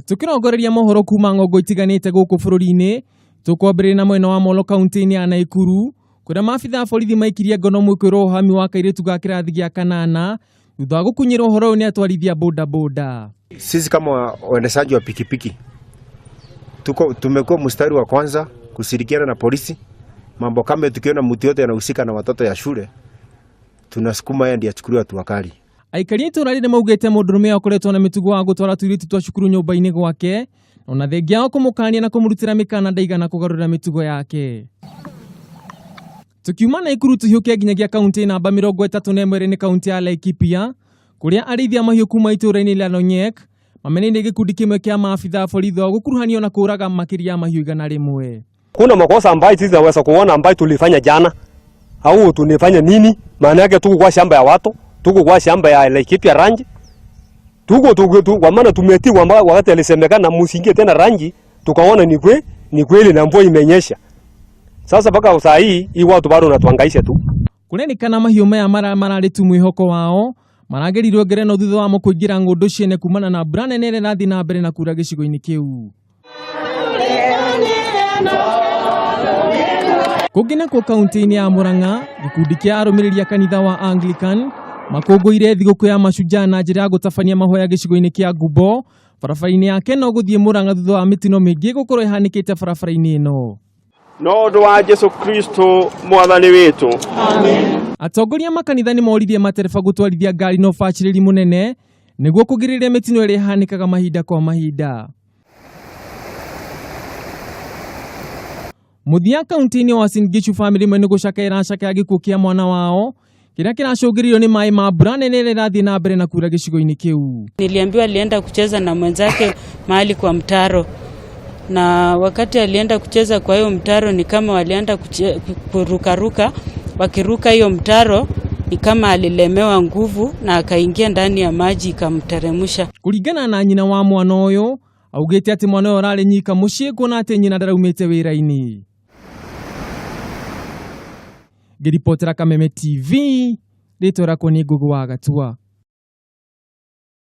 Tũkĩrongoreria mohoro kuma ng'ongo itiganĩte gũkũ bũrũri-inĩ, tũkwambĩrĩria na mwena wa Molo kaunti-inĩ ya Naikuru, kũrĩa maabitha a borithi maikirie ngono mwĩkũĩrwo wa ũhami wa kairĩtu ga kĩrathi gĩa kanana thutha wa gũkunyĩrwo ũhoro ũyũ nĩ atwarithia bodaboda. Sisi kama waendeshaji wa pikipiki tuko tumekuwa mstari wa kwanza kushirikiana na polisi. Mambo kama tukiona mtu yote anahusika na watoto ya shule tunasukuma yeye ndiye achukuliwe hatua kali. Aikari a itũũra rĩrĩ maugĩte mũndũrũme ũyũ akoretwo na mĩtugo wa gũtwara tũirĩtu twa cukuru nyũmba-inĩ gwake ona thengia wa kũmũkania na kũmũrutĩra mĩkana ndaigana kũgarũrĩra mĩtugo yake. Tukiuma Naikuru tũhiũke nginyagia kaunti namba 31 ĩrĩ nĩ kaunti ya Laikipia kũrĩa arĩithi a mahiũ kuma itũũra-inĩ rĩa Nonyek mameneire gĩkundi kĩmwe kĩa maabitha a borithi wa gũkuruhanio na kũũraga makĩria ya mahiũ 100. Kuna makosa ambayo sisi tunaweza kuona ambayo tulifanya jana au tunifanya nini? Maana yake tuko kwa shamba ya watu, tuko kwa shamba ya Laikipia Ranch, tuko tuko tu, kwa maana tumetiwa wakati alisemekana msiingie tena ranchi, tukaona ni kwe, ni kweli na mvua imenyesha. Sasa mpaka saa hii hii watu bado wanatuhangaisha tu. Kũrerĩkana mahiũ maya mararĩ tu mwĩhoko wao maragerirwo ngereno thutha wamo kũingĩra ng'ũndũ ciene kumana na mbura nene ĩrĩa ĩrathiĩ na mbere na kura gĩcigo-inĩ kĩu. Kũngĩ nakuo kaunti-inĩ ya Murang'a, gĩkundi kĩa arũmĩrĩri a kanitha wa Anglican makũngũire thigũkũ ya mashujaa na njĩra ya gũtabania mahoya gĩcigo-inĩ kĩa Ngubo barabara-inĩ ya Keno gũthiĩ Murang'a thutha wa mĩtino mĩingĩ gũkorwo ĩhanĩkĩte barabara-inĩ ĩno. No ũndũ wa Jesu Kristo mwathani witũ. Atongoria a makanitha nĩ moririe matereba gũtwarithia ngari na ũbacĩrĩri mũnene nĩguo kũgirĩrĩria mĩtino ĩrĩa ĩhanĩkaga mahinda kwa mahinda. Mũthia kaunti-inĩ wa Uasin Gishu famĩlĩ ĩmwe nĩ gũcakaya ĩracakaya gĩkuũ kĩa mwana wao kĩrĩa kĩracũngĩrĩirio nĩ maĩ ma mbura nene ĩrĩa ĩrathiĩ na mbere na kura gĩcigo-inĩ kĩu. Niliambiwa alienda kucheza na mwenzake mahali kwa mtaro, na wakati alienda kucheza kwa hiyo mtaro ni kama walienda kurukaruka. Wakiruka hiyo mtaro ni kama alilemewa nguvu na akaingia ndani ya maji ikamteremsha. Kũringana na nyina wa mwana ũyũ augĩte atĩ mwana ũyũ ararĩ nyika mũciĩ kuona atĩ nyina ndaraumĩte wĩra-inĩ. Ngĩribotera Kameme TV, rĩtwa rĩakwa nĩ Ngũgĩ wa Gatua.